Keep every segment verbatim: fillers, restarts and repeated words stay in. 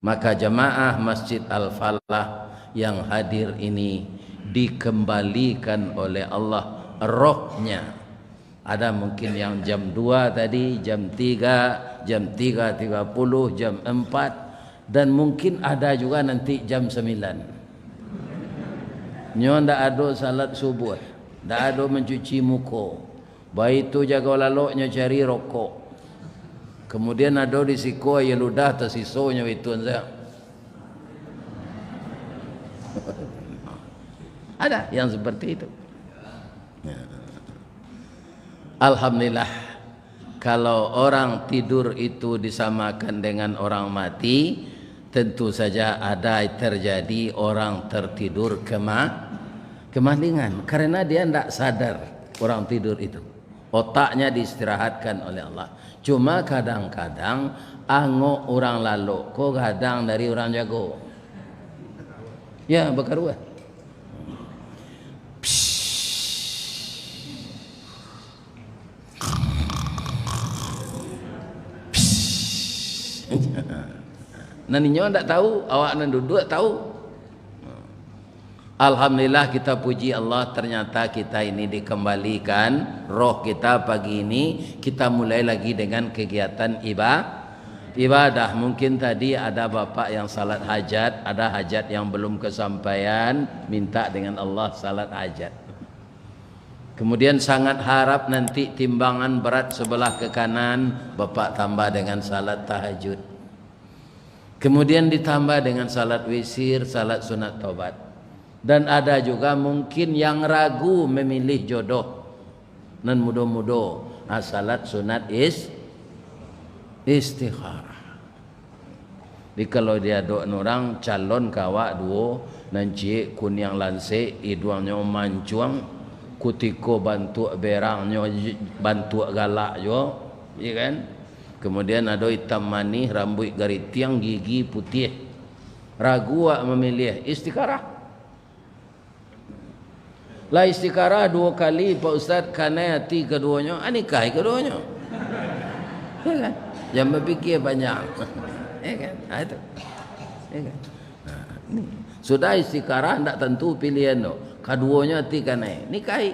Maka jamaah Masjid Al-Falah yang hadir ini dikembalikan oleh Allah rohnya. Ada mungkin yang jam dua tadi, jam tiga, jam tiga tiga puluh, jam empat, dan mungkin ada juga nanti jam sembilan. Nyo ndak ado salat subuh, ndak ado mancuci muko. Baitu jago lalok nyo cari rokok. Kemudian ado di siko aia ludah tasisonyo itu sajo. Ada yang seperti itu. Alhamdulillah, kalau orang tidur itu disamakan dengan orang mati, tentu saja ada terjadi orang tertidur kema-, kemalingan, karena dia ndak sadar orang tidur itu. Otaknya diistirahatkan oleh Allah. Cuma kadang-kadang angok urang lalok ko gadang dari urang jago. Ya, bakaruah. Nan inyo ndak tahu, awak nan duduak tahu. Alhamdulillah, kita puji Allah, ternyata kita ini dikembalikan roh kita pagi ini, kita mulai lagi dengan kegiatan iba-, ibadah. Mungkin tadi ada bapak yang salat hajat, ada hajat yang belum kesampaian, minta dengan Allah salat hajat. Kemudian sangat harap nanti timbangan berat sebelah ke kanan, bapak tambah dengan salat tahajud. Kemudian ditambah dengan salat witir, salat sunat taubat. Dan ada juga mungkin yang ragu memilih jodoh. Nan mudo-mudo, ah, salat sunat is-, istikharah. Jadi kalau diadok urang, calon ka awak duo, nan ciek kuniang lansek, iduangnyo mancuang, kutiko bantuak berangnyo j-, bantuak galak juo, iyo kan? Kemudian ado itam manih, rambuik garitiang, gigi putiah. Ragu awak mamiliah, istikharah. Lah istikharah duo kali, Pak Ustaz, kanai ati kaduonyo, ah, nikahi kaduonyo. Ya kan? Jan bapikia panjang. Ya kan? Ah, itu. Ya kan? Nah, ni. Sudah istikharah, ndak tantu pilihan tu. Kaduonyo ati kanai, nikahi.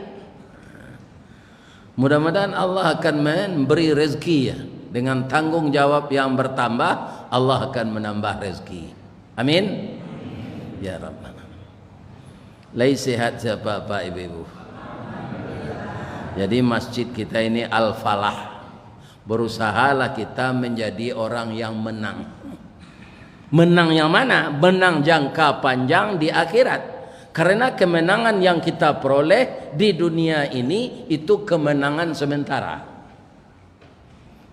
Mudah-mudahan Allah akan memberi rezeki, ya. Dengan tanggung jawab yang bertambah, Allah akan menambah rezeki. Amin. Ya Rabbal Alamin. Lai sehat sia, Bapak, Ibu-ibu? Jadi, masjid kita ini Al-Falah. Berusahalah kita menjadi orang yang menang. Menang yang mana? Menang jangka panjang di akhirat. Karena kemenangan yang kita peroleh di dunia ini, itu kemenangan sementara.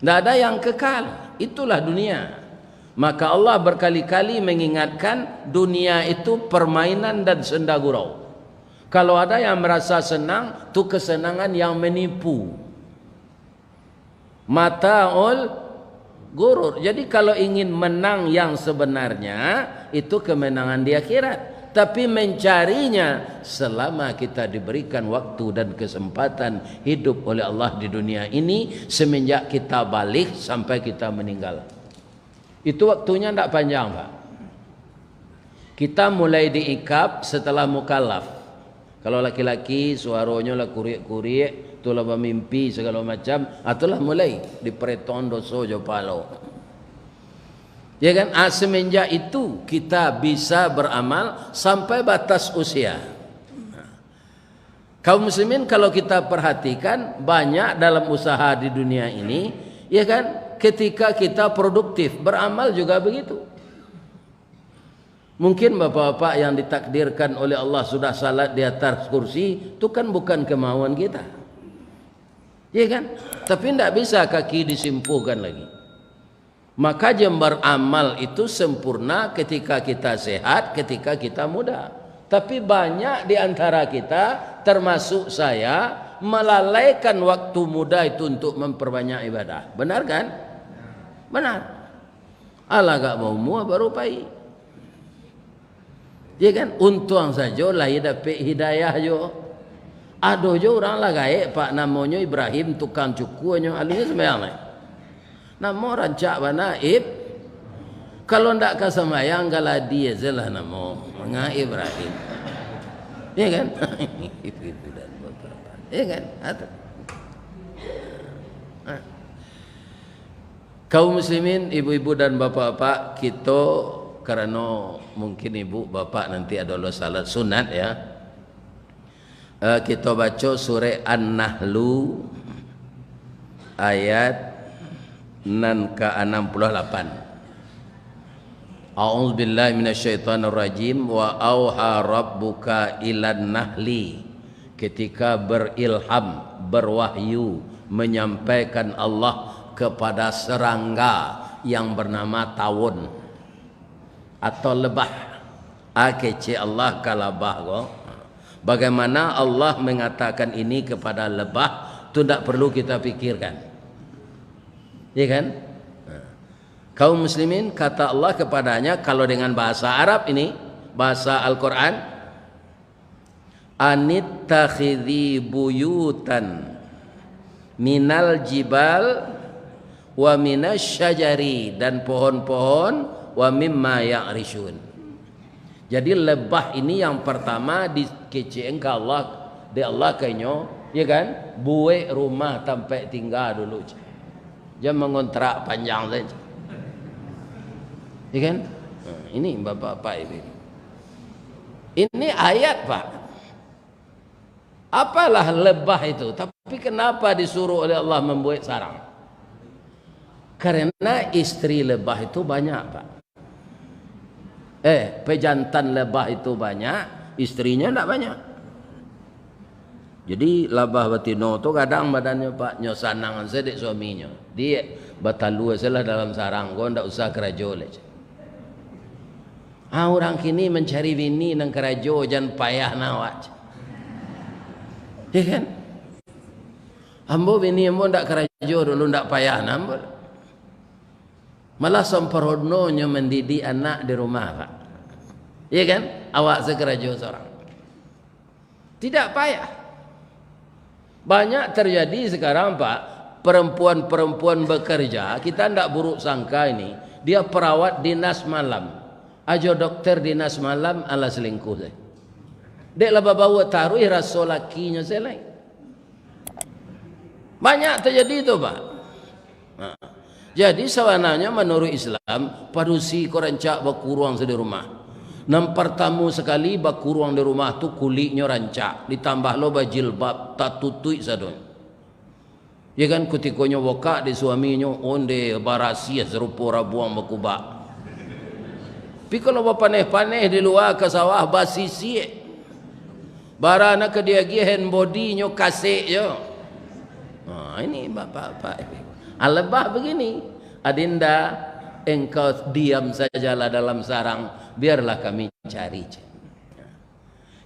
Ndak ada yang kekal. Itulah dunia. Maka Allah berkali-kali mengingatkan, dunia itu permainan dan senda gurau. Kalau ada yang merasa senang, tu kesenangan yang menipu. Mataul ghurur. Jadi, kalau ingin menang yang sebenarnya, itu kemenangan di akhirat. Tapi mencarinya selama kita diberikan waktu dan kesempatan hidup oleh Allah di dunia ini, semenjak kita baligh sampai kita meninggal. Itu waktunya ndak panjang, Pak. Kita mulai diikab setelah mukallaf. Kalau laki-laki, suaronyo lah kuriak-kuriak, tu lah bamimpi sagalo macam, ah, tu lah mulai dipareton doso jo pahalo. Ya kan? Ah, semenjak itu kita bisa beramal sampai batas usia. Kaum muslimin, kalau kita perhatikan, banyak dalam usaha di dunia ini, ya kan, ketika kita produktif, beramal juga begitu. Mungkin bapak-bapak yang ditakdirkan oleh Allah sudah salat di atas kursi, itu kan bukan kemauan kita. Ya kan? Tapi ndak bisa kaki disimpuhkan lagi. Maka jembar amal itu sempurna ketika kita sehat, ketika kita muda. Tapi banyak di antara kita, termasuk saya, melalaikan waktu muda itu untuk memperbanyak ibadah. Benar kan? Benar. Alah agak baumua baru pai. Ya kan? Untuang sajo lai dapek hidayah jo. Ado jo urang lah gaek, Pak, namonyo Ibrahim, tukang cukuanyo, aluhnyo sumbayang lai. Namo rancak bana, Ib-, Kalau ndak ka sambayang, galadi sajolah namo. Manga Ibrahim. Ya kan? Ibu-ibu dan bapak-bapak. Ya kan? Atau Kaum muslimin, ibu-ibu dan bapak-bapak, kito, karano mungkin ibu, bapak nanti ado lo salat sunat, ya. Eh, kito baco surek An-Nahlu ayat nan ka anam puluah lapan. A'udzubillahi minasyaitonirrajim. Wa auha rabbuka ilan nahli. Ketika berilham, berwahyu, menyampaikan Allah kepada serangga yang bernama tawon atau lebah. Ah, kecek Allah ka labah ko. Bagaimana Allah mengatakan ini kepada lebah, tu ndak perlu kita pikirkan. Ya kan? Nah. Kaum muslimin, kata Allah kepadanya, kalau dengan bahasa Arab ini, bahasa Al-Quran, "Anittakhidhi buyutan minal jibal wa minasy syajari," dan pohon-pohon, "wa mimma ya'rishun." Jadi lebah ini yang pertama dikecek ka Allah, dek Allah ka inyo, ya kan? Buek rumah tampek tingga dulu. Jan mangontrak panjang sajo. Ya kan? Nah, ini bapak-bapak ini. Ini ayat, Pak. Apalah lebah itu, tapi kenapa disuruh oleh Allah membuat sarang? Karena istri lebah itu banyak, Pak. Eh, pejantan lebah itu banyak, istrinya ndak banyak. Jadi, labah batino tu gadang badannyo, Pak, nyo sanang se dek suaminyo. Di, batalua se lah dalam sarang ko, ndak usah karajo lai. Ah, urang kini mancari bini nan karajo, jan payah na awak. Ya kan? Ambo bini ambo ndak karajo dulu, ndak payah na ambo. Malah samparononyo mandidik anak di rumah, Pak. Iya kan? Awak se karajo surang. Tidak payah. Banyak terjadi sekarang, Pak, perempuan-perempuan bekerja, kita ndak buruk sangka ini, dia perawat dinas malam. Ajo dokter dinas malam, alah selingkuh se. Dek lah babawa taruih raso lakinyo se lai. Banyak terjadi tu, Pak. Nah, jadi sabananyo manuruik Islam, padusi ko rancak bakuruang se di rumah. Nan partamo sakali bakuruang di rumah tu kuliknyo rancak, ditambah lo bajilbab, tatutuik sadonyo. Ya kan, kutikonyo bokak dek suaminyo, onde barasiah sarupo rabuang bakubak. Tapi kalau bapaneh-paneh di lua ka sawah, basisiak. Bara nak ka diagiah hand body-nyo kasek jo. Ha, ini bapak-bapak. Alebah begini, "Adinda, engkau diam sajalah dalam sarang, biarlah kami cari."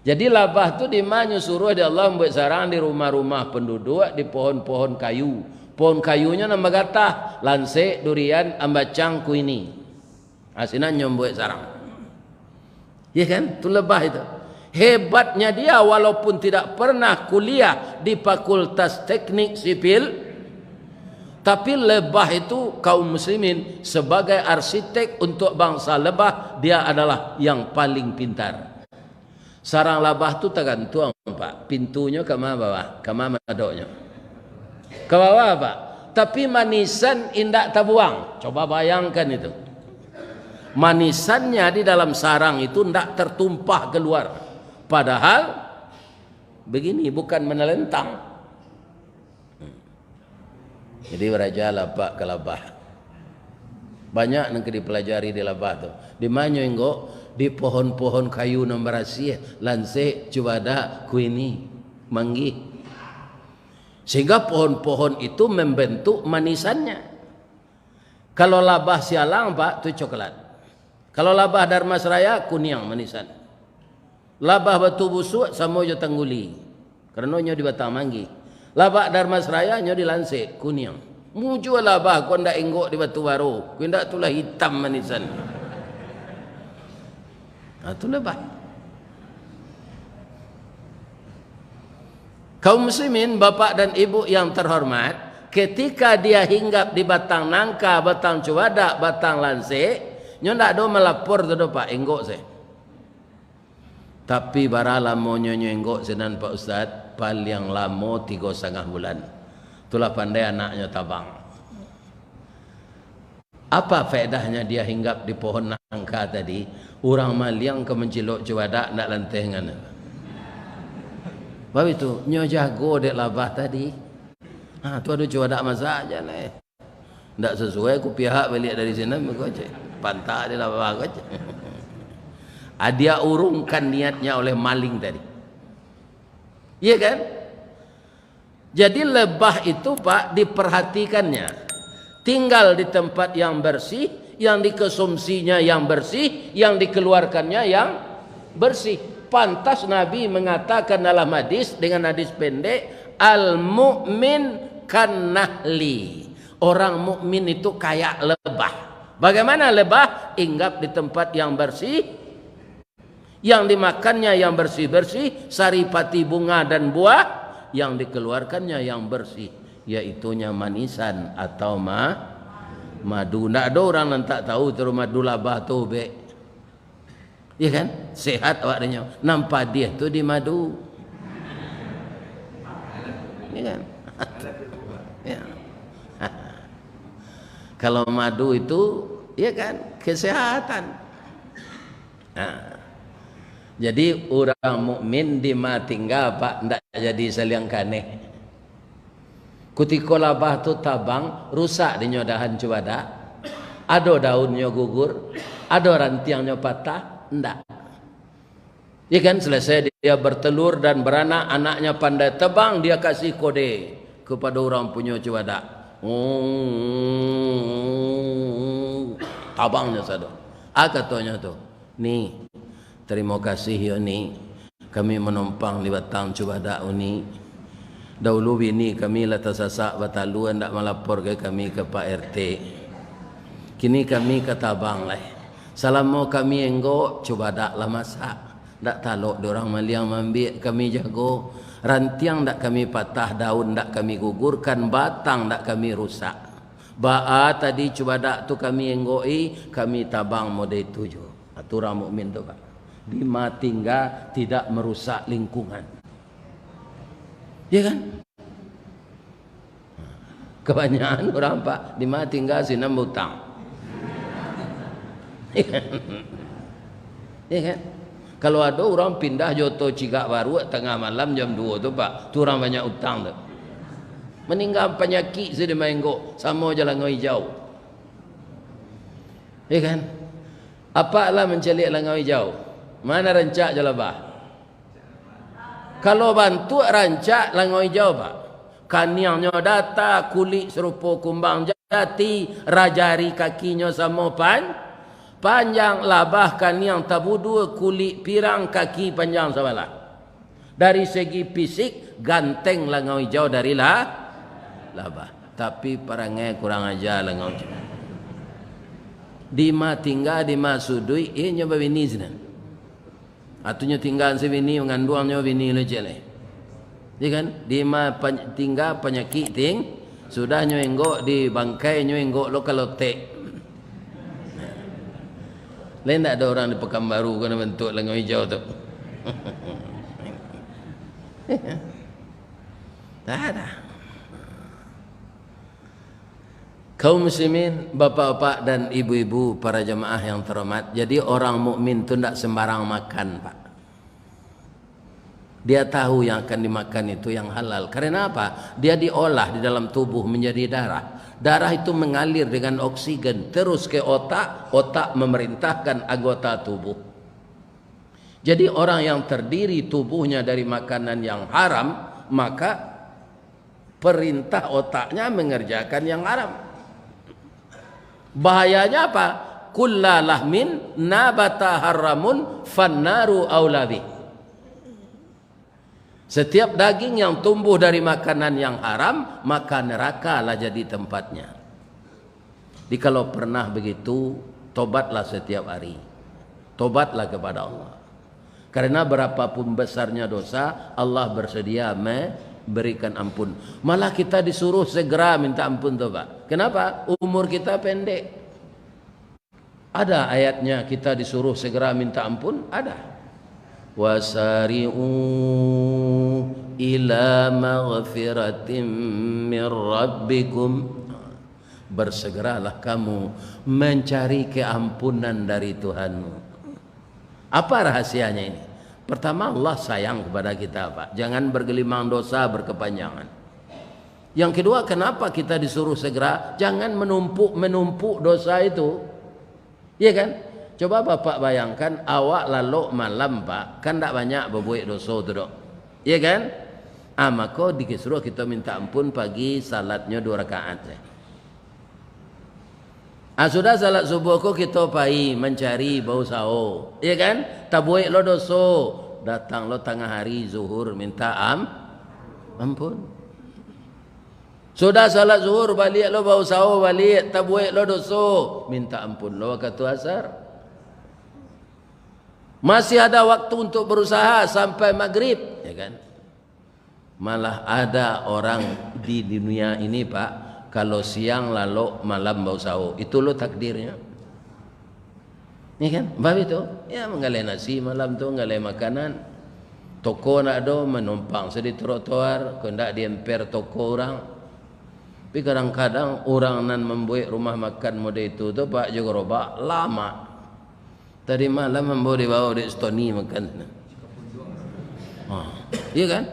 Jadi, labah tu dima nyo suruah dek Allah mambuek sarang? Di rumah-rumah penduduk, di pohon-pohon kayu. Pohon kayunyo nan bagatah, lansek, durian, ambacang, kuini. Ha, sinan nyo mambuek sarang. Iya kan? Tu lebah itu. Hebatnya dia, walaupun tidak pernah kuliah di Fakultas Teknik Sipil, tapi lebah itu, kaum muslimin, sebagai arsitek untuk bangsa lebah, dia adalah yang paling pintar. Sarang labah tu tagantuang, Pak. Pintunyo ka ma bawah, ka ma madoknyo? Ka bawah, Pak. Tapi manisan indak tabuang. Coba bayangkan itu. Manisannya di dalam sarang itu ndak tertumpah keluar. Padahal begini, bukan menelentang. Jadi, baraja lapak ka labah. Banyak nan ka dipelajari di labah tu. Di manyo, Inggok? Di pohon-pohon kayu nan barasiah, lansek, cubadak, kuini, manggih. Sehingga pohon-pohon itu membentuk manisannya. Kalau labah sialang, Pak, tu coklat. Kalau labah Darmasraya, kuniang manisan. Labah Batu Busuak samo jo Tangguli, karano nyo di Batang Manggih. Labah Darmasraya nyo di Lansek, kuniang. Mujua labah ko ndak, Inggok, di Batu Baro, ko indak tu lah hitam manisan. Nah, tu labah. Kaum muslimin, bapak dan ibu yang terhormat, ketika dia hinggap di batang nangka, batang cubadak, batang lansek, Nyo ndak ado malapor tu doh, Pak, enggok se. Tapi bara lamonyo nyo enggok sinan, Pak Ustaz, paliang lamo tigo satangah bulan. Itulah pandai anaknyo tabang. Apa faedahnya dia hinggap di pohon nangka tadi? Urang maliang ka mancilok cubadak ndak lanteh ngana. Babitu, nyo jago dek labah tadi. Ha, tu ado cubadak masak aja lah, eh. Ndak sasuai ku pihak baliak dari sinan, mako cek. Pantak di labah ko cek. Ah, dia urungkan niatnya oleh maling tadi. Iya kan? Jadi lebah itu, Pak, diperhatikannya. Tinggal di tempat yang bersih, yang dikonsumsinya yang bersih, yang dikeluarkannya yang bersih. Pantas Nabi mengatakan dalam hadis, dengan hadis pendek, "Al-mu'min kan nahli." Orang mukmin itu kayak lebah. Bagaimana lebah? Hinggap di tempat yang bersih, yang dimakannya yang bersih-bersih, saripati bunga dan buah, yang dikeluarkannya yang bersih, yaitunya manisan atau ma-, madu. Ndak ado urang nan tak tahu tu madu labah tu ubek. Iya kan? Sehat awak denyo. Nan padiah tu di madu. Iya kan? Ya. Kalau madu itu, iya kan? Kesehatan. Nah, jadi urang mukmin di ma tingga, Pak, ndak jadi saliang kaneh. Kutiko labah tu tabang, rusak dinyo dahan cubadak. Ado daunnyo gugur, ado rantiangnyo patah, ndak. Ya kan, selesai dia bertelur dan beranak, anaknya pandai tebang, dia kasih kode kepada urang punyo cubadak. Oh, tabangnyo sado. Ah, katonyo tu, "Ni, tarimo kasih yo, Ni. Kami manumpang di batang cubadak, Uni. Daulu bini kami lah tasasak batalua, ndak malapor ka kami ka Pak R T. Kini kami ka tabang lai. Salamo kami enggok, cubadak lah masak. Ndak talok dek urang maliang maambiak, kami jago. Rantiang ndak kami patah, daun ndak kami gugurkan, batang ndak kami rusak. Baa tadi cubadak tu kami enggok-i, kami tabang model itu juo." Itu urang mukmin tu, Pak. Di ma tingga tidak merusak lingkungan. Ya kan? Kabanyakan urang, Pak, di ma tingga sinan bautang. Ya kan? Ya kan? Kalau ado urang pindah jo oto cigak baruak tangah malam jam duo tu, Pak, tu urang banyak utang tu. Maningga panyakik sudah maenggok, samo jo langau ijau. Ya kan? Apak lah mancaliak langau ijau. Mana rancak jo labah? Kalau bantuak rancak langau ijau, Pak. Kaniangnyo data, kulik sarupo kumbang jati, rajari kakinyo samo pan-, panjang, labah kaniang tabudua, kulik pirang, kaki panjang sabalah. Dari segi fisik, ganteng langau ijau dari la-, labah. Tapi parangai kurang aja langau ijau. Di ma tingga, di ma suduik, inyo babini sinan. Atunyo tingga si bini, manganduangnyo bini lo cek lai. Ya kan? Di ma pan-, tingga panyakik ting-, sudahnyo enggok di bangkai, nyo enggok lo ka lotek. Lai ndak ado urang di Pakanbaru ko nan bantuak langau ijau tu? Tak ada. Kaum muslimin, bapak-bapak dan ibu-ibu, para jamaah yang terhormat, jadi orang mukmin tu ndak sembarang makan, Pak. Dia tahu yang akan dimakan itu yang halal. Karena apa? Dia diolah di dalam tubuh menjadi darah. Darah itu mengalir dengan oksigen terus ke otak, otak memerintahkan anggota tubuh. Jadi orang yang terdiri tubuhnya dari makanan yang haram, maka perintah otaknya mengerjakan yang haram. Bahayanya apa? "Kulla lahmin nabata haramun fannaru aula bih." Setiap daging yang tumbuh dari makanan yang haram, maka neraka lah jadi tempatnya. Jadi kalau pernah begitu, tobatlah setiap hari. Tobatlah kepada Allah. Karena berapapun besarnya dosa, Allah bersedia memberikan ampun. Malah kita disuruh segera minta ampun tu, Pak. Kenapa? Umur kita pendek. Ada ayatnya kita disuruh segera minta ampun? Ada. "Wasari'u ila maghfiratim mir rabbikum." Bersegeralah kamu mencari keampunan dari Tuhanmu. Apa rahasianya ini? Pertama, Allah sayang kepada kita, Pak. Jangan bergelimang dosa berkepanjangan. Yang kedua, kenapa kita disuruh segera? Jangan menumpuk-menumpuk dosa itu. Iya kan? Coba Bapak bayangkan, awak lalok malam, Pak, kan ndak banyak babuek doso tu, dok. Iya kan? Ah, mako disuruh kita minta ampun pagi, salatnyo dua rakaat saja. Ah, sudah salat subuh ko, kita pai mancari, bausaho. Iya kan? Tabuek lo doso, datang lo tangah hari, zuhur, minta am-, ampun. Sudah salat zuhur, baliak lo bausaho baliak, tabuek lo doso, minta ampun lo wakatu asar. Masih ada waktu untuk berusaha sampai magrib, ya kan? Malah ada orang di dunia ini, Pak, kalau siang lalok, malam bausaho. Itu lo takdirnya. Ya kan? Bab itu, ya, manggaleh nasi malam tu, manggaleh makanan. Toko ndak ado, manumpang se di trotoar, kok ndak diemper toko urang. Tapi kadang-kadang urang nan mambuek rumah makan model itu tu, Pak, jo garobak, lamak. Tadi malam ambo dibawa dek Stoni makan. Ha, iya kan?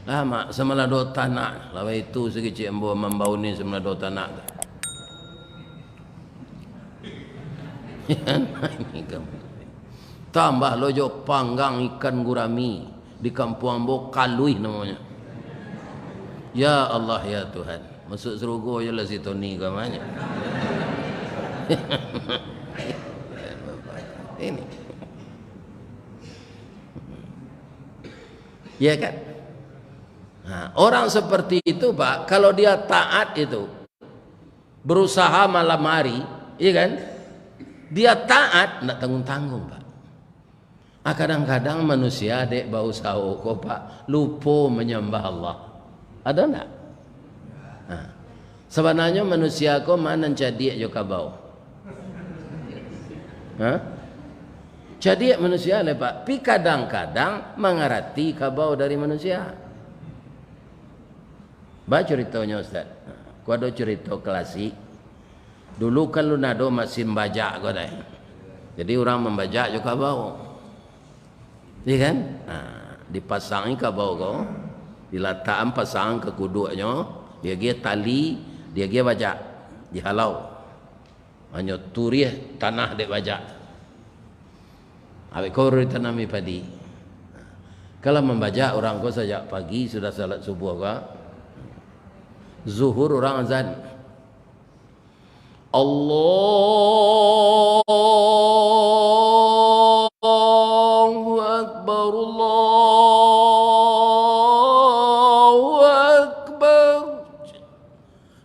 Lamak, samalado tanak. Lawan itu sakicik ambo mambauni samalado tanak tu. Tambah lo jo panggang ikan gurami di kampuang ambo, kaluih namonyo. Ya Allah, ya Tuhan, masuk sarugo jo lah si Toni kamanyo. Ini. Ya kan? Nah, orang seperti itu, Pak, kalau dia taat itu, berusaha malam hari, iya kan? Dia taat, ndak tanggung-tanggung, Pak. Ah, kadang-kadang manusia dek bausaho ko, Pak, lupo manyambah Allah. Ado ndak? Nah, sabananyo manusia ko ma nan cadiak jo kabau? Hah? Cadiak manusia lai, Pak. Pi kadang-kadang mangarati kabau dari manusia. Bacuritonyo, Ustaz. Ko ado curito klasik. Dulu kan lun ado masin bajak ko dai. Jadi urang mambajak jo kabau. Iya kan? Nah, dipasangi kabau ko, dilatakan pasang ka kuduaknyo, diagiah tali, diagiah bajak, dihalau. Hanyo turiah tanah dek bajak. Awak ko baru ditanami padi. Kalau mambajak urang ko sajak pagi sudah salat subuh ko, zuhur urang azan. Allahu Akbar, Allahu Akbar.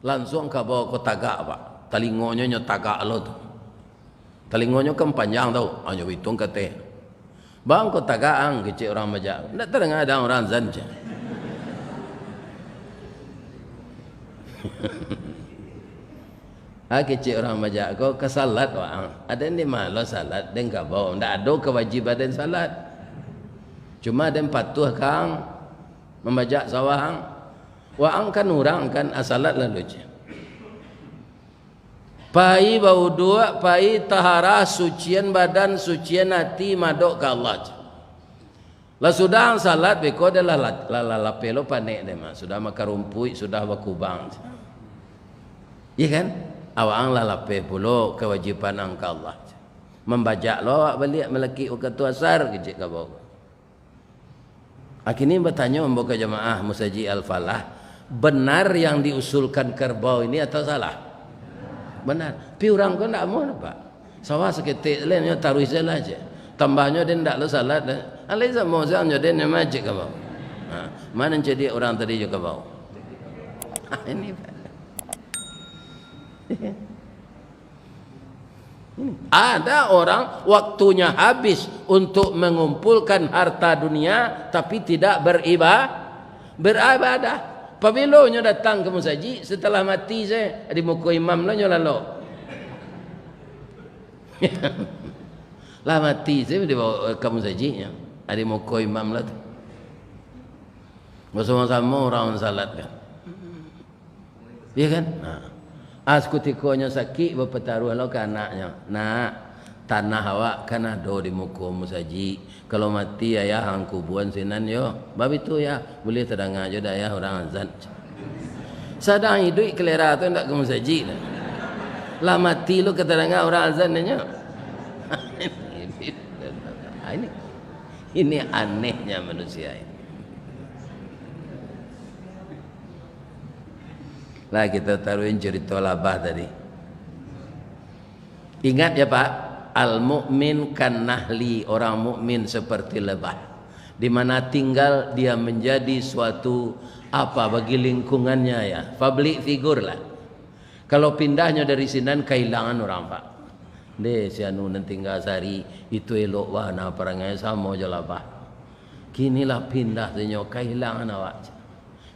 Lansuang kabau ko tagak, Pak. Talingonyo nyo tagak lo tu. Talingonyo kan panjang tau, hanyo baitung kateh. "Bang, ko tagak ang," kecek urang bajak. "Ndak tadanga dang urang azan," cek. Ah, kecek urang bajak ko, "Ka salat waang." "Aden di ma lo salat, den kabau. Ndak ado kawajiban den salat. Cuma den patuah ka ang mambajak sawah ang. Waang kan urang kan, ah, salat lalu," cek. Pai bauduak, pai taharah, sucian badan, sucian ati, madok ka Allah. Lah sudah ang salat, beko dah lah, lah, lah lapeh lo panek deh mah. Sudah makan rumpuik, sudah bakubang. Iya kan? Awak ang lah lapeh pulo kawajiban ang ka Allah. Mambajak lo awak baliak malakik wakatu asar, kecek kabau. Akhirnya batanyo ambo ka jamaah Musajik Al-Falah, benar yang diusulkan kerbau ini atau salah? Benar. Pi urang ko ndak amuah, Pak. Sawah saketek lai nyo taruih se lah, cek. Tambahnyo den ndak lo salat, eh. Alai samo sanyo den nyo majik kabau. Ha, ma nan cadiak urang tadi jo kabau? Ha, ini, Pak. Ada orang waktunya habis untuk mengumpulkan harta dunia, tapi tidak beriba-, beribadah. Pabilo nyo datang ka musajik? Setelah mati se, di muko imam lah nyo lalok. Lah mati, sia dibawa ka musajiknyo? Di muko imam lah tu. Basamo-samo urang mansalatkan. Iyo kan? Nah. Ah, sakutikonyo sakik, bapataruah lo ka anaknyo. "Nak, tanah awak kan ado di muko musajik. Kalau mati ayah, ang kubuan sinan yo." Babitu, ya. Buliah tadanga jo dek ayah urang azan. Sadang iduik kalera tu indak ka musajik doh. Lah mati lo ka tadanga urang azan nyo. Ini, ini anehnya manusia ini. Lah, kita taruhin cerita labah tadi. Ingat ya, Pak, al-mu'min kan nahli, orang mukmin seperti lebah. Di mana tinggal, dia menjadi suatu apa bagi lingkungannya, ya. Public figure lah. Kalau pindahnyo dari sinan, kahilangan urang, Pak. "Deh, si anu nan tingga sari, itu elok bana parangai, samo jo labah. Kini lah pindah tu nyo, kahilangan awak."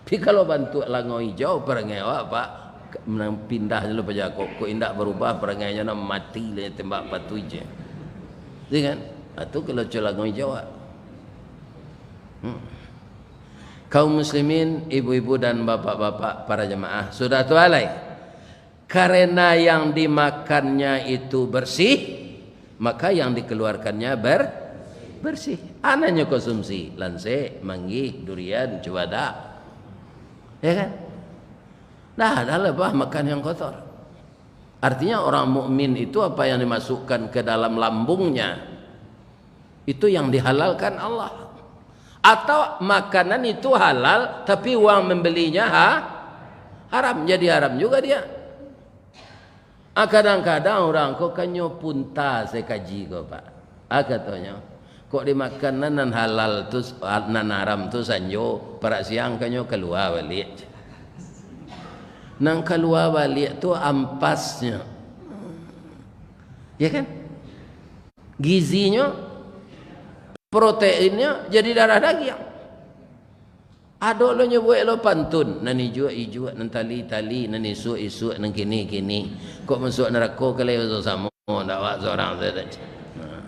Tapi kalau bantuak langau ijau, parangai awak, Pak, nan pindah lo paja ko, kok indak barubah parangainyo, nan mati lah tembak patuih je. Iyo kan? Ah, tu kalau co langau ijau, Pak. Hmm. Kaum muslimin, ibu-ibu dan bapak-bapak para jamaah, sudah tu alai. Karena yang dimakannya itu bersih, maka yang dikeluarkannya ber-, bersih. A nan nyo konsumsi, lansek, manggih, durian, cubadak. Ya kan? Dah, dah lebah makan yang kotor. Artinya orang mukmin itu apa yang dimasukkan ke dalam lambungnya, itu yang dihalalkan Allah. Atau makanan itu halal, tapi uang membelinya ha-, haram, jadi haram juga dia. Ah, kadang-kadang urang ko kan nyo punta sakaji ko, Pak. Ah, katonyo, "Kok dimakan nan, nan halal tu, nan haram tu sanjo, parak siang kan nyo kalua baliak." Nan kalua baliak tu ampasnyo. Ya kan? Gizinyo, proteinnyo jadi darah dagiang. Ado lo nyo buek lo pantun, nan ijuak-ijuak, nan tali-tali, nan isuak-isuak, nan kini-kini. Kok masuak narako kalai basamo-samo, ndak awak surang sajo. Nah.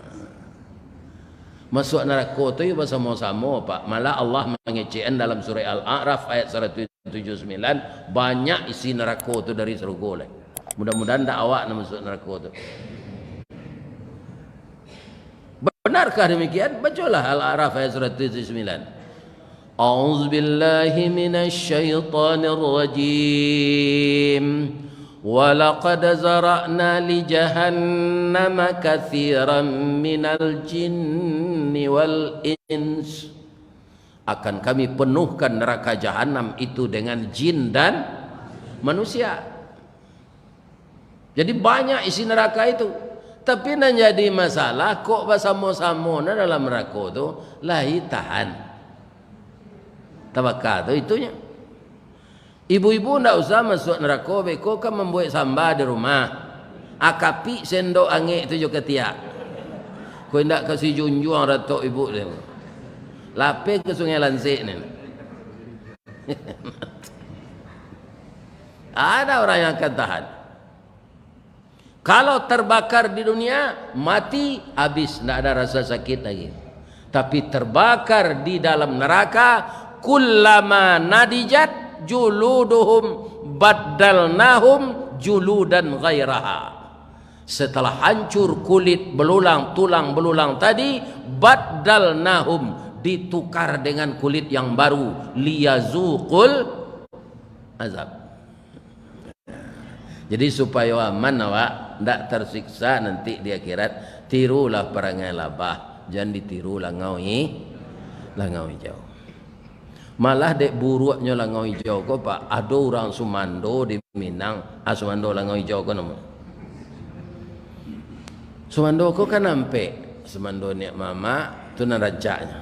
Masuak narako tu yo basamo-samo, Pak. Malah Allah mangecekan dalam surah Al-A'raf ayat saratuih tujuh puluh sambilan, banyak isi narako tu dari sarugo lai. Mudah-mudahan ndak awak nan masuak narako tu. Benarkah demikian? Bacolah Al-A'raf ayat saratuih tujuh puluh sambilan. A'udzubillahi minasyaitonirrajim. Walaqad zara'na li jahannama katsiran minal jinni wal ins. Akan Kami penuhkan neraka Jahanam itu dengan jin dan manusia. Jadi, banyak isi neraka itu. Tapi, nan jadi masalah, kok basamo-samo na dalam nerako tu, lai tahan. Tabaka tu itunyo. Ibu-ibu ndak usah masuak nerako, beko kan mambuek samba di rumah. Akapik sendok angek tu jo katiak. Ko indak ka Sijunjuang ratok ibu tu. Lapeh ka Sungai Lansek ni. Ada orang yang akan tahan. Kalau terbakar di dunia, mati, habis, ndak ada rasa sakit lagi. Tapi terbakar di dalam neraka, kullama nadijat juluduhum baddalnahum juludan ghairaha. Setelah hancur kulit belulang, tulang belulang tadi, baddalnahum, ditukar dengan kulit yang baru, liyazuqul azab. Jadi, supayo aman awak, ndak tersiksa nanti di akhirat, tirulah parangai labah, jan ditiru langau i-, langau ijau. Malah dek buruaknyo langau ijau ko, Pak, ado urang sumando di Minang, ah, sumando langau ijau ko namo. Sumando ko kan ampek, sumando niak mamak, tu nan rancaknyo.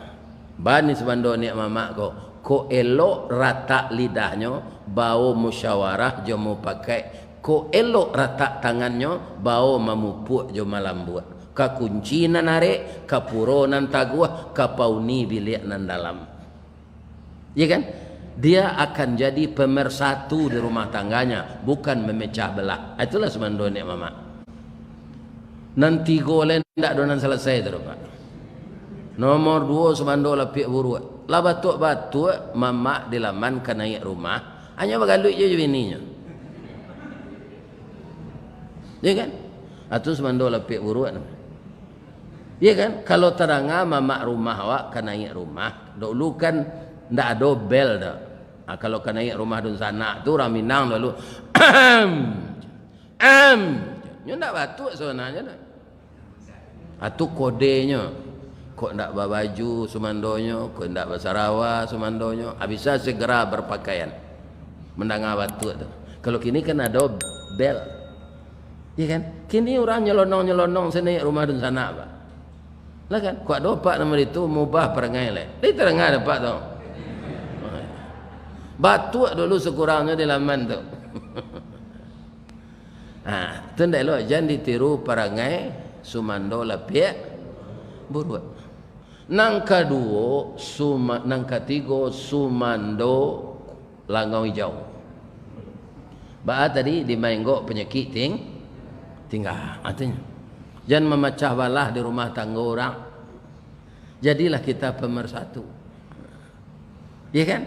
Baa ni sumando niak mamak ko, kok elok ratak lidahnyo, bao musyawarah jo mupakaik, kok elok ratak tangannyo, bao mamupuak jo malambuak. Ka kunci nan arek, ka puro nan taguah, ka pauni biliak nan dalam. Ya kan? Dia akan jadi pemersatu di rumah tangganya, bukan memecah belah. Itulah sumando niak mamak. Nan tigo lai ndak ado nan salasai tu, Pak. Nomor duo sumando lapiak buruak. Lah batuak-batuak mamak di laman ka naiak rumah, hanyo bagaluik jo bininyo. Ya kan? Atu sumando lapiak buruak tu. Ya kan? Kalau tadanga mamak rumah awak ka naiak rumah, dulu kan ndak ado bel doh. Ha, kalau ka naiak rumah dunsanak tu, urang Minang dulu, "Am! Am!" Nyo ndak batuak sabananyo doh. Atu kodenyo, kok ndak babaju sumandonyo, kok ndak basarawa sumandonyo, ha, bisa segera berpakaian. Mandanga batuak tu. Kalau kini kan ado bel. Iya kan? Kini urang nyelonong-nyelonong se naiak rumah dunsanak, Pak. Lah kan? Kok ado Pak nan baitu, mubah parangai lai. Lai tadanga dek Pak tu. Batuak dulu sakurangnyo di laman tu. Ha, tu ndak elok, jan ditiru parangai sumando lapiak buruak. Nan kaduo, suma-, nan katigo, sumando langau ijau. Baa tadi, dimaenggok panyakik ting-, tingga. Artinyo, jan mamacah balah di rumah tanggo urang. Jadilah kita pemersatu. Iya kan?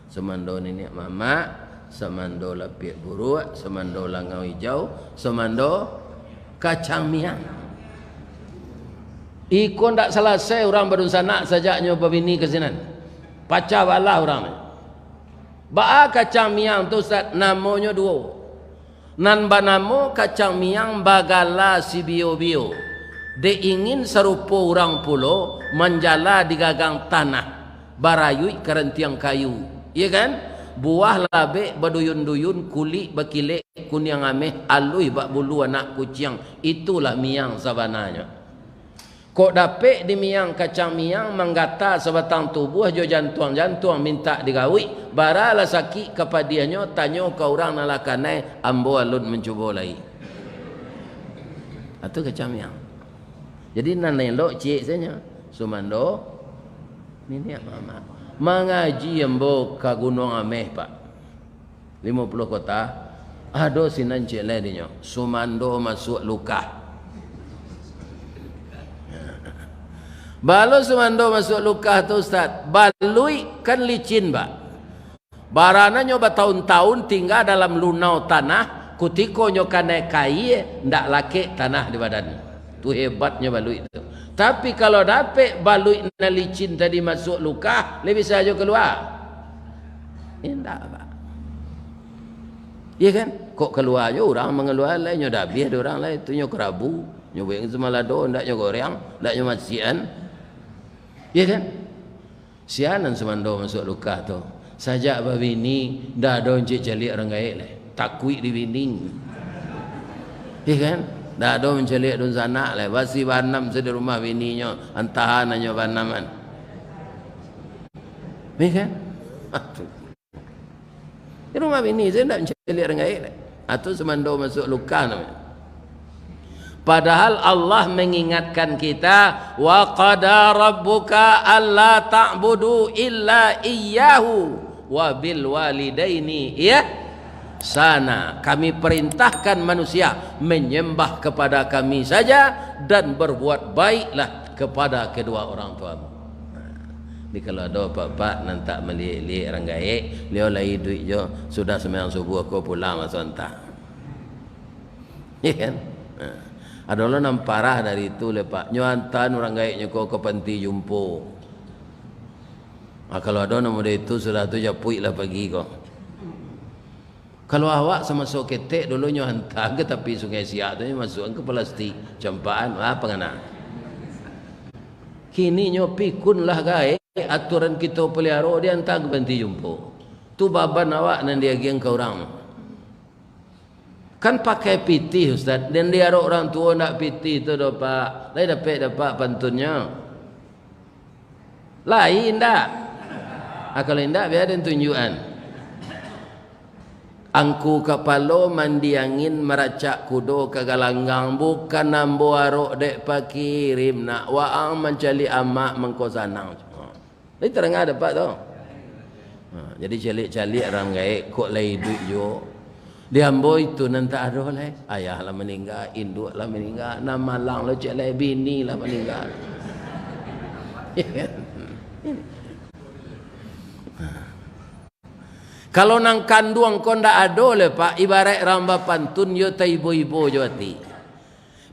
Sumando niniak mamak, sumando lapiak buruak, sumando langau ijau, sumando kacang miang. Iko ndak salasai urang badunsanak sajaknyo babini ka sinan. Pacah balah urang. Baa kacang miang tu, Ustaz? Namonyo duo. Nan banamo kacang miang bagala sibio-bio, dek ingin sarupo urang pulo, manjala di gagang tanah, barayuik ka rantiang kayu, iya kan? Buah labek baduyun-duyun, kulik bakilek kuniang ameh, aluih bak bulu anak kuciang, itulah miang sabananyo. Kok dapek di miang kacang miang, manggata sabatang tubuah jo jantuang-jantuang mintak digawik, baralah sakik ka padiahnyo, tanyo ka urang nan lah kanai, ambo alun mancubo lai. Atu kacang miang. Jadi nan elok ciek sajo, sumando niniak mamak. Mangaji ambo ka Gunuang Ameh, Pak. Limo puluah kota, ado sinan ciek lai dinyo, sumando masuak lukah. Baa lo sumando masuak lukah tu, Ustaz? Baluik kan licin, Pak. Barananyo batahun-tahun tingga dalam lunau tanah, kutiko nyo kanai kaie, ndak lakek tanah di badan. Tu hebatnyo baluik tu. Tapi kalau dapek baluik nan licin tadi masuak lukah, lai bisa jo kalua? Indak, Pak. Iya kan? Kok kalua jo urang mangalua lai, nyo dabiah dek urang lai, tu nyo karabu, nyo buek samalado, ndak nyo goreng, ndak nyo masiakan. Iya kan? Sia nan sumando masuak lukah tu. Sajak babini, ndak ado encik caliak urang gaek lai. Takuik dibini. Iya kan? Ndak ado mancaliak dunsanak lai. Basi baanam se di rumah bininyo, antahan anyo baanaman. Iya kan? Di rumah bini se ndak mancaliak urang gaek lai. Atu sumando masuak lukah namonyo. Padahal Allah mengingatkan kita, "Wa qada rabbuka alla ta'budu illa iyyahu wa bil walidaini ihsana." Kami perintahkan manusia menyembah kepada Kami saja dan berbuat baiklah kepada kedua orang tuamu. Jadi kalau ado apak-apak nan tak maliek-liek urang gaek, liau lai iduik jo, sudah sumbayang subuah ko pulang masuak anta. Iya kan? Nah, ado lo nan parah dari itu lai, Pak. Nyo antaan urang gaeknyo ko ka panti jumpo. Ah, kalau ado nan model itu, sudah tu japuiklah pagi ko. Kalau awak samaso ketek dulu nyo anta ka tapi Sungai Siak tu, nyo masuakan ka plastik, campakan, ah, pangana. Kini nyo pikunlah gaek, aturan kito paliaro, dianta ka panti jumpo. Tu baban awak nan diagiahan ka urang. Kan pakai pitih, Ustaz. Nan diarok urang tuo ndak pitih tu doh, Pak. Lai dapek dek Apak pantunnyo? Lai indak? Ah, kalau indak, bia den tunjuakan. Angku kapalo mandi angin, maracak kudo ka galanggang, bukan ambo arok dek pakirim, nak waang mancaliak amak mangko sanang. Lai tadanga dek Apak tu? Ha, jadi caliak-caliak urang gaek, kok lai iduik juo. Di ambo itu nan tak ado lai. Ayah lah maningga, induak lah maningga, nan malang lo ciek lai, bini lah maningga. Kalau nan kanduang ko ndak ado lai, Pak, ibaraik urang bapantun, yo taibo-ibo jo ati.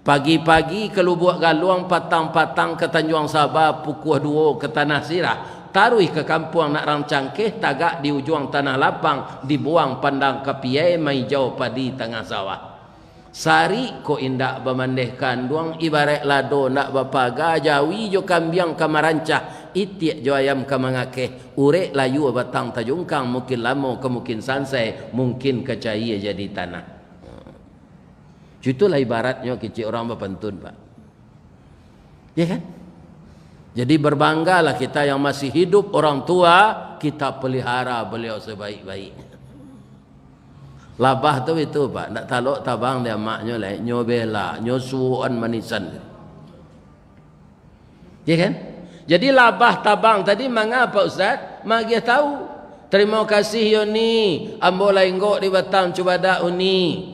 Pagi-pagi ka Lubuak Galuang, patang-patang ka Tanjuang Saba, pukua duo ka Tanah Sirah, taruih ka kampuang nak rang cangkeh, tagak di ujuang tanah lapang, dibuang pandang ka piai, maijau padi tangah sawah. Sarik ko indak bamandeh kanduang, ibaraik lado ndak bapaga, jawi jo kambiang ka marancah, itiak jo ayam ka mangakeh, urek layua batang tajungkang, mungkin lamo ka mungkin sansai, mungkin ka caia jadi tanah. Itulah ibaratnyo kecek urang bapantun, Pak. Ya kan? Jadi, berbanggalah kita yang masih hidup, orang tua, kita pelihara beliau sebaik-baiknya. Labah tu itu, Pak, ndak talok tabang di amaknyo lai, nyo bela, nyo suokan manisan. Ya kan? Jadi, labah tabang tadi manga, Pak Ustaz? Magiah tahu. Tarimo kasih, yo Ni, ambo lah inggok di Batam Cubadak, Uni.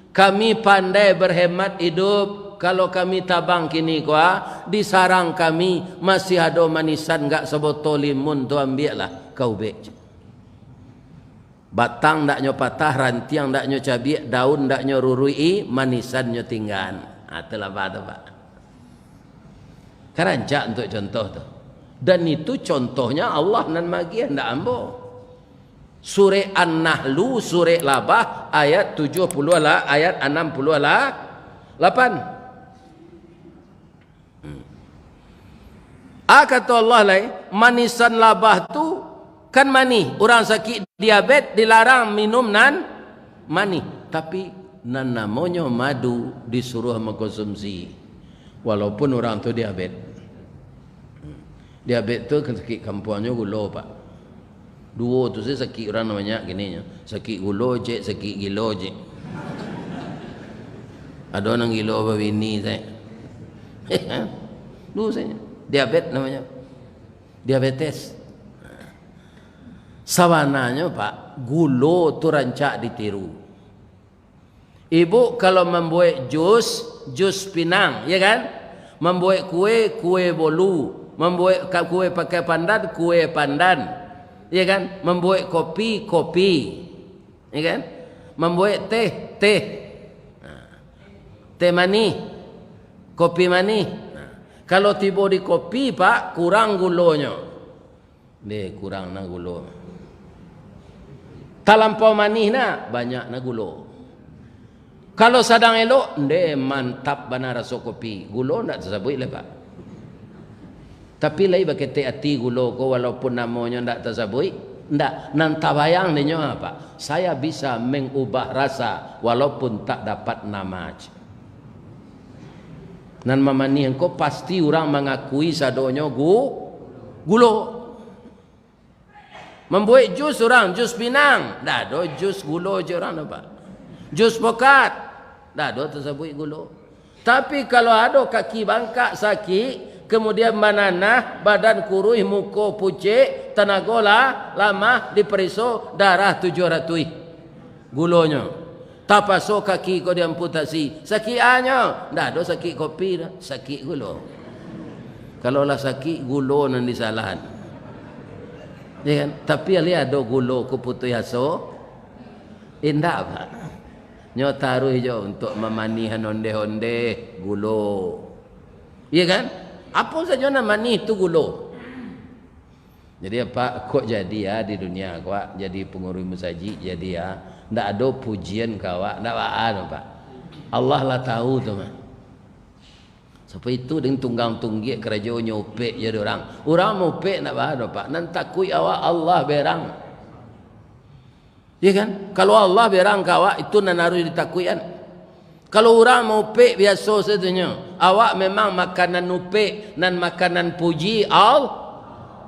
Kami pandai berhemat hidup. Kalau kami tabang kini ko, ah, di sarang kami masih ado manisan, gak sabotol limun tu, ambiaklah ka ubek. Batang ndak nyo patah, rantiang ndak nyo cabiak, daun ndak nyo ruruik-i, manisan nyo tinggaan. Ha, tu labah tu, Pak. Kan rancak untuak contoh tu. Dan itu contohnya Allah nan magiah, ndak ambo. Surek An-Nahlu, surek Labah, ayat tujuah puluah lah, ayat anam puluah lah lapan. Hmm. A, kato Allah lai, manisan labah tu kan manih. Urang sakik diabet dilarang minum nan manih. Tapi, nan namonyo madu disuruah mangkonsumsi, walaupun urang tu diabet. Diabet tu kan sakik kampuangnyo gulo, Pak. Duo tu sajo sakik urang nan banyak kini nyo. Sakik gulo ciek, sakik gilo ciek. Ado nan gilo babini sajo. Duo sajo. Diabet namonyo. Diabetes. Sabananyo, Pak, gulo tu rancak ditiru. Ibu kalau mambuek jus, jus pinang, ya kan? Mambuek kue, kue bolu. Mambuek ka-, kue pakai pandan, kue pandan. Ya kan? Mambuek kopi, kopi. Ya kan? Mambuek teh, teh. Nah. Teh manih, kopi manih. Nah. Kalau tibo di kopi, Pak, kurang gulonyo. Deh, kurang na gulo. Talampau manih na, banyak na gulo. Kalau sadang elok, ndeh, mantap bana raso kopi. Gulo ndak tasabuik lai, Pak. Tapi lai baketek ati gulo ko, walaupun namonyo ndak tasabuik, ndak, nan tabayang dek nyo, Pak. Saya bisa mengubah rasa walaupun tak dapat nama. Nan mamanih ko pasti urang mangakui sadonyo gu-, gulo. Mambuek jus urang, jus pinang. Ndak ado jus gulo je urang tu, Pak. Jus pokat. Ndak ado tasabuik gulo. Tapi kalau ado kaki bangkak sakik, kemudian mananah, badan kuruih, muko pucek, tanago lah lamah, dipariso, darah tujuah ratuih. Gulonyo. Tapaso kaki ko diamputasi. Sakik a nyo? Ndak ado sakik kopi doh, sakik gulo. Kalau lah sakik, gulo nan disalahan. Ya kan? Tapi alih ado gulo ko putuih aso? Indak, Pak. Nyo taruih jo untuak mamanihan ondeh-ondeh, gulo. Ya kan? Apo sajo nan manih tu gulo. Jadi, Pak, kok jadi, ya, di dunia ko, Pak, jadi pangurus masajik, jadi, ya, ndak ado pujian ka awak, ndak baa doh, Pak. Allah lah tahu tu mah. Sapa itu deng tunggang tunggiak karajonyo, upek je dek urang. Urang maupek ndak baa doh, Pak. Nan takuik awak Allah berang. Ya kan? Kalau Allah berang ka awak, itu nan harus ditakuikan. Kalau urang maupek biaso sajo nyo, awak memang makanan upek, nan makanan puji Al-,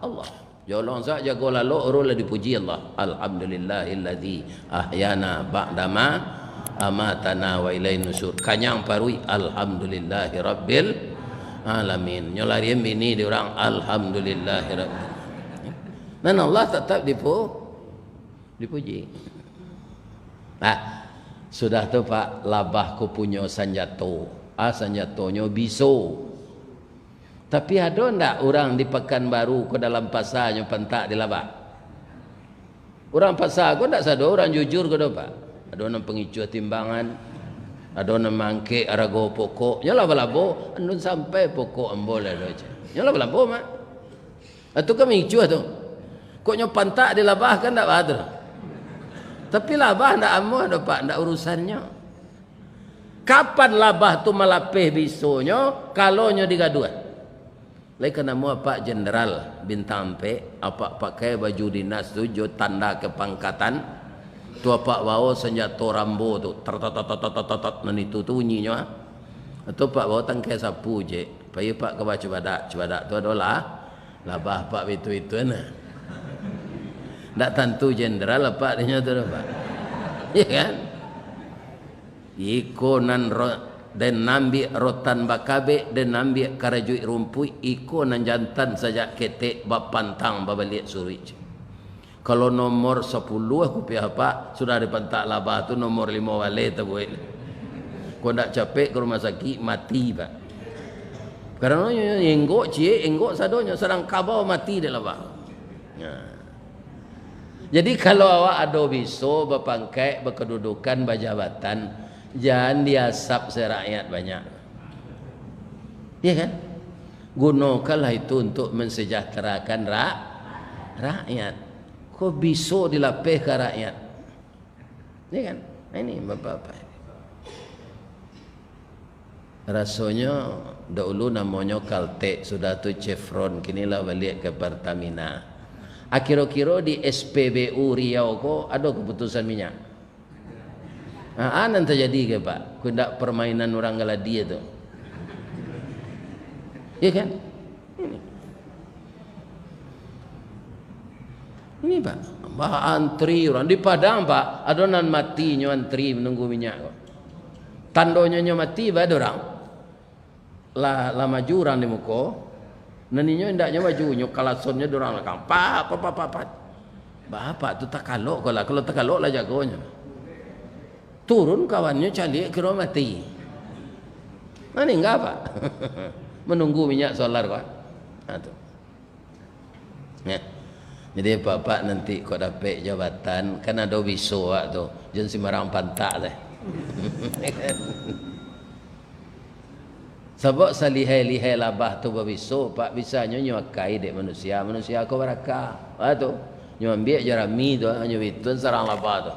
Allah. Jolong sa jago lalok, urang lah dipuji Allah. Alhamdulillahilladzi ahyana ba'dama amatana wa ilaihin nusyur. Kanyang paruik, alhamdulillahirabbil alamin. Nyo larian bini di urang, alhamdulillahirabbil. Nan Allah tatap dipu-, dipuji. Nah, Sudah tu, Pak, labah ko punyo sanjato. Ah, sanjatonyo biso. Tapi ado ndak urang di Pakanbaru ko dalam pasa nyo pantak di labah? Urang pasa ko ndak sado urang jujur ko doh, Pak. Ado nan pangicuah timbangan, ado nan maangkek arago pokok. Nyo labo-labo, andun sampai pokok ambo lah doh, ceh. Nyo labo-labo, Mak. Itu kan mangicuah tu. Kok nyo pantak di labah kan ndak baa tu. Tapi labah ndak amuah doh, Pak, ndak urusannyo. Kapan labah tu malapeh bisonyo, kalau nyo digaduah? Lai ka namo apak jenderal bintang ampek, apak pakai baju dinas tu jo tanda kepangkatan, tu apak bawo sanjato Rambo tu, tar, tar, tar, nan itu tu bunyinyo, ah. Atau apak bawo tangkai sapu je, pai apak ka bacubadak, cubadak tu adolah labah apak bitu-bitu nah. Ndak tantu jenderal apak dinyo tu doh, Pak. Ya kan? Iko nan ro-, den ambiak rotan bakabek, den ambiak karajuik rumpuik, iko nan jantan sajak ketek bapantang babaliak suruik. Kalau nomor sapuluah kupiah, Pak, sudah dipantak labah tu nomor limo baleh tabuek. Kok ndak capek ka rumah sakik, mati, Pak. Karano nyo enggok ciek, enggok sadonyo, sadang kabau mati dek labah. Nah. Jadi, kalau awak ado biso bapangkek, bakadudukan, bajabatan, jan diasap se rakyat banyak. Iya kan? Gunokanlah itu untuk mensejahterakan ra-, rakyat. Ko biso dilapehkan rakyat? Iya kan? Nah, ini bapak-bapak. Rasonyo dahulu namonyo Caltex, sudah tu Chevron, kini lah baliak ka Pertamina. Ah, kiro-kiro di S P B U Riau ko ado keputusan minyak? Ah, ah, nan tajadi ke, Pak? Ko indak permainan urang Galadia tu. Iya kan? Ini. Ini, Pak. Bah, antri urang. Di Padang, Pak, ado nan mati nyo antri menunggu minyak ko. Tandonyo nyo mati, bah, ado urang. Lah, lah maju urang di muko. Nan inyo indak nyo maju, nyo kalasonnyo di urang balakang. Pak, pak, pak, pak, pak. Bah, Pak tu takalok ko lah. Kalau takalok lah jagonyo. Turun kawannyo caliak kiro mati. Maningga, Pak. Menunggu minyak solar, Pak. Nah, tu. Ya. Jadi, apak-apak nanti kok dapek jabatan, kan ado biso awak tu. Jan simbarang pantak deh. Sabab salihai-lihai labah tu babiso, Pak, bisanyo nyo akai dek manusia, manusia ko barakah. Wah tu, nyo ambiak jarami tu, nyo bituan sarang labah tu.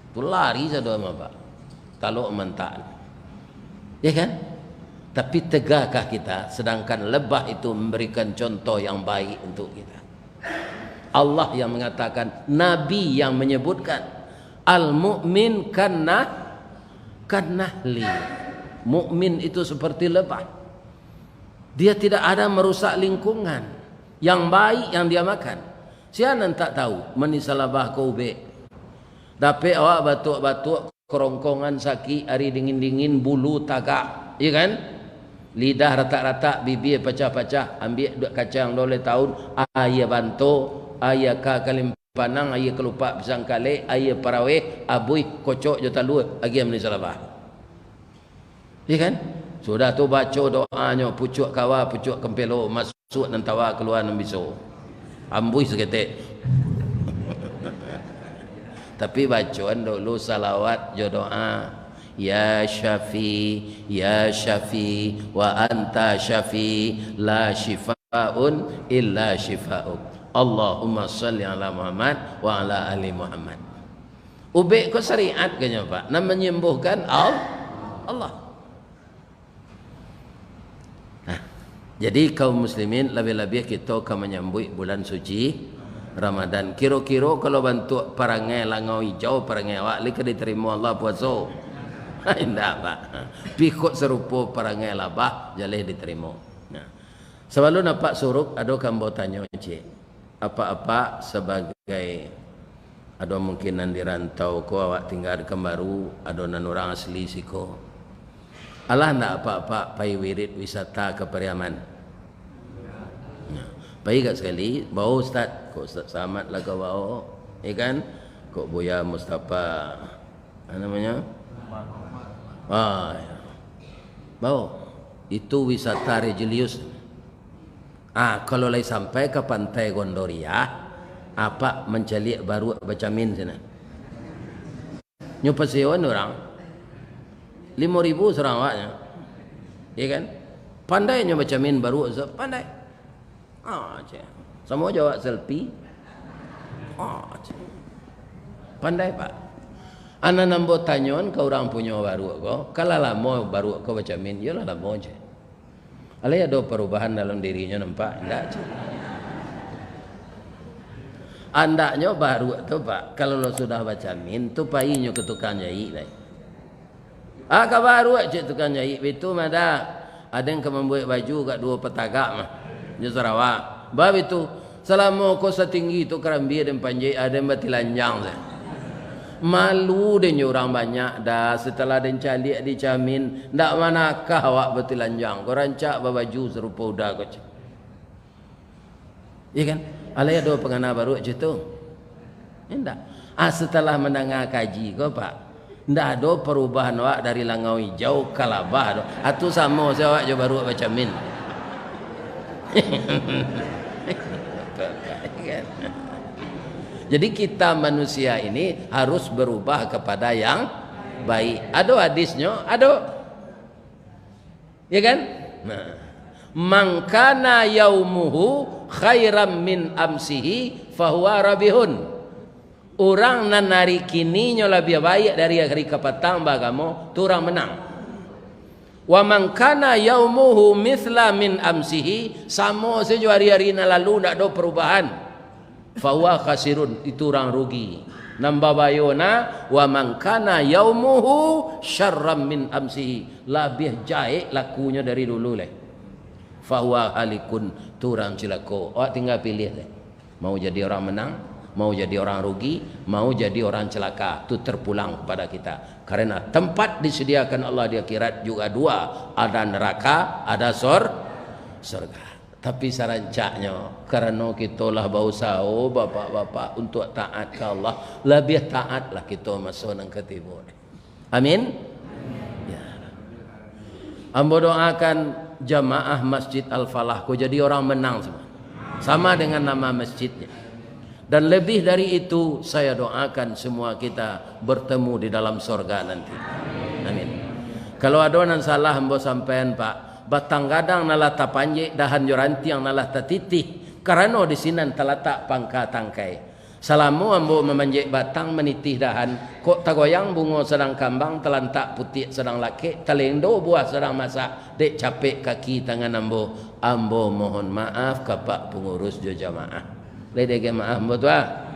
Tu lari sado mah, Pak. Talok mantak. Ya kan? Tapi tegakah kita, sedangkan lebah itu memberikan contoh yang baik untuk kita? Allah yang mengatakan, Nabi yang menyebutkan, "Al-mu'min kannah-, kannahli." Mukmin itu seperti lebah. Dia tidak ada merusak lingkungan. Yang baik yang dia makan. Sia nan tak tahu, mani salabah ko ubek. Dapek awak batuak-batuak, kerongkongan sakik, ari dingin-dingin, bulu tagak, iya kan? Lidah ratak-ratak, bibia pacah-pacah, ambiak duit kacang dua baleh tahun, aia banto, aia ka kalimpanang, aia kalupak pisang kalek, aia paraweh, abuih, kocok jo talua, agiah mani salabah. Iya kan? Sudah tu baco doanyo, pucuak kawa, pucuak kempelo, masuak nan tawa, kalua nan biso. Ambuih saketek. Tapi bacoan dulu salawat jo doa. Ya Syafi, ya Syafi, wa anta Syafi, la syifaun illa syifauk. Allahumma salli ala Muhammad wa ala ali Muhammad. Ubek ko syariat kanyo, Pak. Nan manyembuhkan Al-, Allah. Nah, jadi kaum muslimin, labiah-labiah kito ka manyambuik bulan suci Ramadan. Kiro-kiro kalau bantuak parangai langau ijau, parangai awak lai ka ditarimo Allah puaso? Indak, Pak. Pikok sarupo parangai labah, jaleh ditarimo. Nah, sabalun apak suruk, ado ka ambo tanyo ciek. Apak-apak sabagai, ado mungkin nan di rantau ko, awak tingga di Kanbaru, ado nan urang asli siko. Alah ndak apak-apak pai wirid wisata ka Pariaman? Nah, pai gak sakali, bawa Ustaz. Kok Ustaz Samad lah ka bawa, ya kan? Kok Buya Mustafa Apa namanya? Ah, ya. Bao, itu wisata religius. Ah, kalau lai sampai ka Pantai Gondoriah, apak mancaliak baruak bacamin sinan. Nyo pasewoan urang, limo ribu surang awaknyo. Iya kan? Pandai nyo bacamin baruak, Ustaz, pandai. Ah, ceh. Samo jo awak selfie. Ah, ceh. Pandai, Pak. Anan ambo tanyoan ka urang punyo baruak ko, ka lah lamo baruak ko bacamin? Yo lah lamo, ceh. Alai ado parubahan dalam dirinyo nampak? Indak, ceh. Andaknyo baruak tu, Pak, kalau lo sudah bacamin tu, pai nyo ka tukang jaik lai. Ah, ka baruak, cek tukang jaik, bitu mah dah. Aden ka mambuek baju agak duo patagak mah. Nyo Sarawak. Ba bitu, salamo ko satinggi tu karambia den panjek, aden batilanjang se. Malu den jo urang banyak dah, setelah den caliak dicamin, ndak manakah awak batilanjang ko, rancak babaju sarupo uda ko, cek. Iya kan? Alai ado pangana baruak ceh tu? Indak. Ah, setelah mandanga kaji ko, Pak, ndak ado parubahan awak dari langau ijau ka labah tu. Ah, tu samo se awak jo baruak bacamin. Jadi kita manusia ini harus berubah kepada yang baik. Ado hadisnyo, ado. Ya kan? Nah, "Man kana yaumuhu khairan min amsihi fahuwa rabihun." Urang nan ari kininyo labiah baiak dari ari kapatang baagamo, tu urang menang. "Wa man kana yaumuhu mithla min amsihi," samo sajo ari-ari nan lalu, ndak ado perubahan. "Fahuwa khasirun," itu urang rugi. Nan babayo na, "Wa man kana yaumuhu syarran min amsihi," labiah jahek lakunyo dari dulu lai. "Fahuwa halikun," tu urang cilako. Awak tingga piliah lai. Mau jadi orang menang, mau jadi orang rugi, mau jadi orang celaka. Tu terpulang kepada kita. Karena tempat disediakan Allah di akhirat juga dua, ada neraka, ada sor-, sorga. Tapi sarancaknyo, karano kito lah bausaho, bapak-bapak, untuak taat ka Allah, labiah taatlah kito maso nan ka tibo ni. Amin. Ya. Ambo doakan jamaah Masjid Al-Falah ko jadi orang menang semua. Sama dengan nama masjidnya. Dan lebih dari itu, saya doakan semua kita bertemu di dalam sorga nanti. Amin. Kalau ado nan salah ambo sampaian, Pak, batang gadang nan lah tapanjek, dahan jo rantiang nan lah tatitih, karano di sinan talatak pangka tangkai. Salamo ambo mamanjek batang, manitih dahan, kok tagoyang bungo sadang kambang, talantak putiak sadang lakek, talendo buah sadang masak, dek capek kaki tangan ambo, ambo mohon maaf ka Pak Pangurus jo jamaah. Lai dek maaf ambo tu, ah.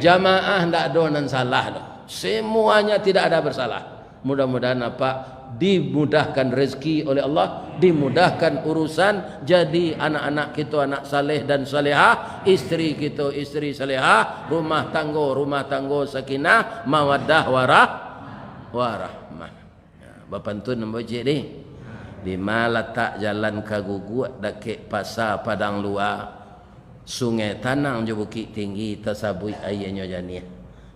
Jamaah ndak ado nan salah doh. Semuanya tidak ada bersalah. Mudah-mudahan Apak dimudahkan rezeki oleh Allah, dimudahkan urusan, jadi anak-anak kito anak saleh dan salehah, isteri kito isteri salehah, rumah tanggo, rumah tanggo sakinah, mawaddah, warah-, warahmah. Ya, bapantun ambo ciek deh. Dima latak jalan ka Guguak, dakek Pasa Padang Lua, Sungai Tanang jo Bukik Tinggi, tasabuik aianyo janiah.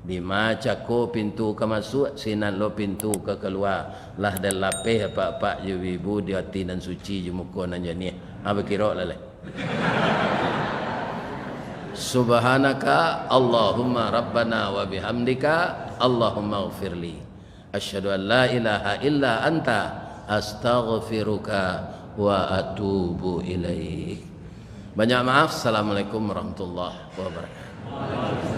Dima cako pintu ka masuak, sinan lo pintu ka kalua. Lah den lapeh apak-apak jo ibu-ibu di ati nan suci jo muko nan janiah. Ha, bakirok lah lai. Subhanaka Allahumma Rabbana wa bihamdika, Allahumma ghfirli. Asyhadu an la ilaha illa anta, astaghfiruka wa atubu ilaik. Banyak maaf. Assalamualaikum warahmatullahi wabarakatuh.